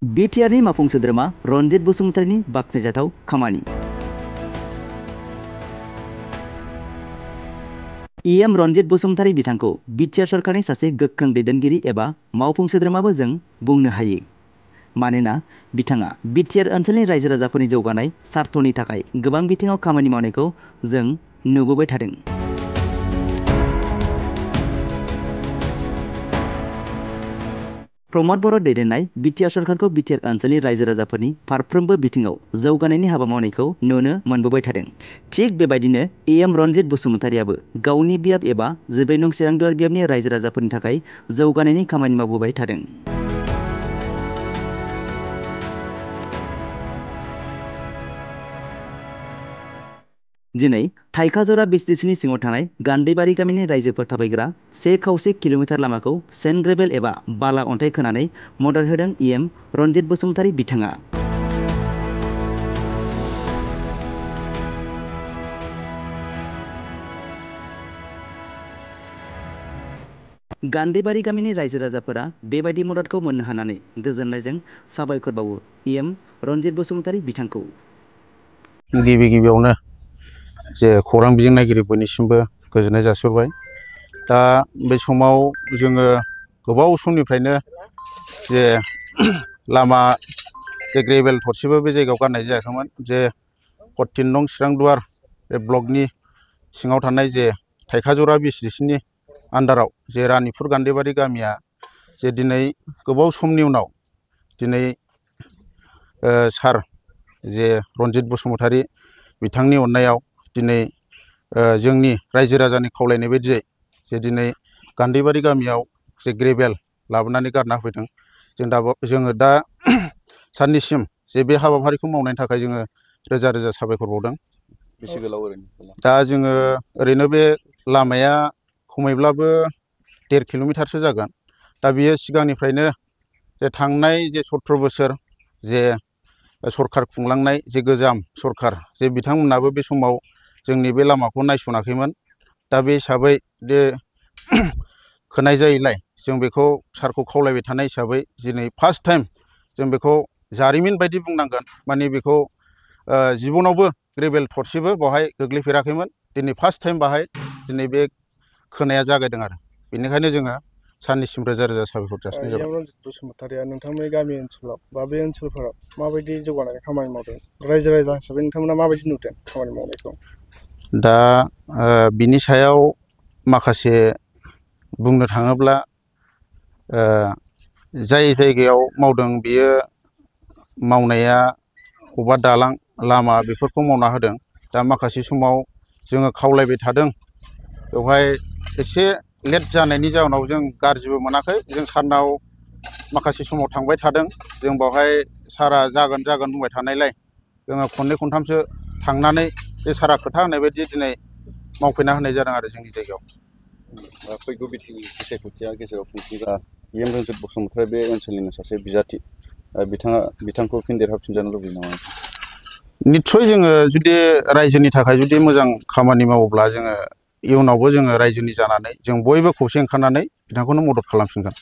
बिटिआरनि मावफुं सोद्रोमा रनजित बसुमतारीनि बाख्नायजाथाव खामानि। इएम रनजित बसुमतारी बिथांखौ बिटिआर सरकारनि सासे गोख्रों दैदेनगिरि एबा मावफुं सोद्रोमाबो जों बुंनो हायो। मानोना बिथाङा बिटिआर ओनसोलनि रायजो राजाफोरनि जौगानाय सार्थनि थाखाय गोबां बिथिङाव खामानि मावनायखौ जों नुबोबाय थादों। प्रमद बर' दैदेननाय बिटिआर सरकारखौ बिटिआर ओनसोलनि रायजो राजाफोरनि फारफ्रोमबो बिथिङाव जौगानायनि हाबा मावनायखौ नुनो मोनबोबाय थादों। थिग बेबायदिनो इएम रनजित बसुमतारीयाबो गावनि बियाब एबा 14 नं चिरांदुवार बियाबनि रायजो राजाफोरनि थाखाय जौगानायनि खामानि मावबोबाय थादों। दिनै थाइखाजरा बिसदिसिनि सिङाव थानाय गान्दैबारि गामिनि रायजोफोर थाबायग्रा 1/4 किल'मिटार लामाखौ सेन्ड ग्रेभेल एबा बाला अन्थाइ खोनानै मदद होदों इएम रनजित बसुमतारी बिथाङा। गान्दैबारि गामिनि रायजो राजाफोरा बेबायदि मददखौ मोननो हानानै गोजोननायजों साबायखर बावो इएम रनजित बसुमतारी बिथांखौ। गिबियावनो जे खौरां बिजों नायगिरि बयनिसिमबो गोजोननाय जासिहरबाय। दा बे समाव जोङो गोबाव समनिफ्रायनो जे लामा जे ग्रेभेल थरसेबो बे जायगायाव गारनाय जायाखैमोन। जे 14 नं चिरांदुवार बे ब्लकनि सिङाव थानाय जे थाइखाजरा बिसदिसिनि आन्दाराव जे रानिपुर गान्दैबारि गामिया जे दिनै गोबाव समनि उनाव दिनै सार जे रनजित बसुमतारी बिथांनि अननायाव दिनै जोंनि रायजो राजानि खावलायनाय बायदियै जे दिनै गान्दैबारि गामियाव जे ग्रेभेल लाबोनानै गारना होफैदों। जोङो दा साननिसिम जे बे हाबाफारिखौ मावनायनि थाखाय जोङो रोजा रोजा साबायखर बावदों। बेसे गोलाव ओरैनो? दा जोङो ओरैनो बे लामाया खमैब्लाबो 1.5 किल'मिटारसो जागोन। दा बियो सिगांनिफ्रायनो जे थांनाय जे 17 बोसोर जे सरखार खुंलांनाय जे गोजाम सरखार जे बिथांमोनाबो बे समाव जोंनि बे लामाखौ नायस'नाखैमोन। दा बे हिसाबै जे खोनाय जायैलाय जों बेखौ सारखौ खावलायबाय थानाय हिसाबै दिनै फार्स्ट टाइम जों बेखौ जारिमिन बायदि बुंनांगोन। माने बेखौ जिबनावबो ग्रेभेल थरसेबो बेवहाय गोग्लैफेराखैमोन। दिनै फार्स्ट टाइम बाहाय दिनै बे खोनाया जागायदों आरो बेनिखायनो जोङो साननिसिम रोजा रोजा साबायखर जासिनाय जाबाय। रनजित बसुमतारीया नोंथांमोननि गामि ओनसोलाव बा बे ओनसोलफोराव माबायदि जौगानाय खामानि मावदों? रायजो राजा हिसाबै नोंथांमोना माबायदि नुदों खामानि मावनायखौ? दा बिनि सायाव माखासे बुंनो थाङोब्ला जाय जायगायाव मावदों बियो मावनाया बबेबा दालां लामा बेफोरखौ मावना होदों। दा माखासे समाव जोङो खावलायबाय थादों। बेवहाय एसे लेट जानायनि जाहोनाव जों गाज्रिबो मोनाखै। जों सारनाव माखासे समाव थांबाय थादों। जों बेवहाय सारा जागोन बुंबाय थानायलाय जोङो खननै खनथामसो थांनानै बे सारा खोथा होनाय बायदि दिनै मावफैना होनाय जादों आरो जोंनि जायगायाव। फैगौ बिसायख'थिया गेजेराव खुंफुंग्रा इएम रनजित बसुमतारी बे ओनसोलनिनो सासे बिजाथि। बिथांखौ फिन देरहाफिनजानो लुबैयो नामा? निस्सय जोङो जुदि रायजोनि थाखाय जुदि मोजां खामानि मावोब्ला जोङो इयुनावबो जोङो रायजोनि जानानै जों बयबो खौसे ओंखारनानै बिथांखौनो मदद खालामफिनगोन।